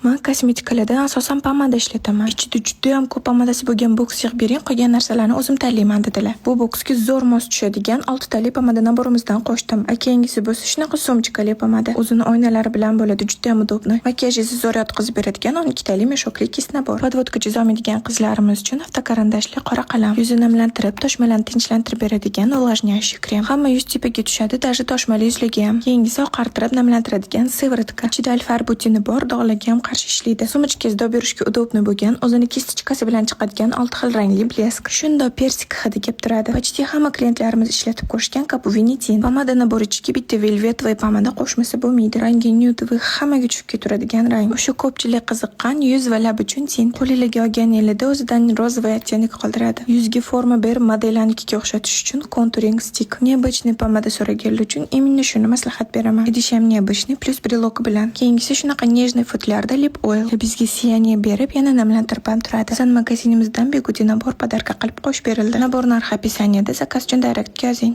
Man kosmetikalardan asosan pomada ishlataman. Ichida judayam ko'p pomadasi bo'lgan boks yig'ib bering, qolgan narsalarni o'zim tanlayman, dedilar. Bu boksga zo'r mos tushadigan oltitali pomada набор imizdan qo'shdim. A keyingisi bo'lsa shunaqa сумочка li pomada. O'zini oynalari bilan bo'ladi, judayam удобный. Makiyajingizni zo'r yotqizib beradigan 12 tali мешок li кисть набор. Подводка chizolmaydigan qizlarimiz uchun автокарандаш li qora qalam. Yuzni namlantirib, toshmalarni tinchlantirib beradigan увлажняющий krem. Hamma yuz tipiga tushadi, даже toshmali yuzlarga ham. Keyingisi oqartirib namlantiradigan сыворотка. Ichida alfa-arbutini bor, dog'larga ham qarshi ishlaydi. Сумочка ngizda olib yurishga удобный bo'lgan, o'zini кисточка si bilan chiqadigan olti xil rangli блеск. Shundoq persik hidi kelib turadi. Почти hamma klientlarimiz ishlatib ko'rishgan Capuvini tint. Pomada набор ichiga bitta velvetовый pomada qo'shmasa bo'lmaydi. Rangi нюдовый, hammaga tushib ketaveradigan rang. O'sha ko'pchilik qiziqqan yuz va lab uchun tint. Qo'linglarga olganinglarda o'zidan розовый оттенок qoldiradi. Yuzga forma berib, modellarnikiga o'xshatish uchun contouring stick. Необычный pomada so'raganlar uchun именно shuni maslahat beraman. Idishi ham необычный, плюс брелок bilan. Keyingisi shunaqa нежный futlyarda lip oil. Bizga сияние berib, yana namlantirib ham turadi. Bizning magazinimizdan bigudi набор подарка qilib qo'shib berildi. Набор narxi описание da, заказ uchun direktga yozing.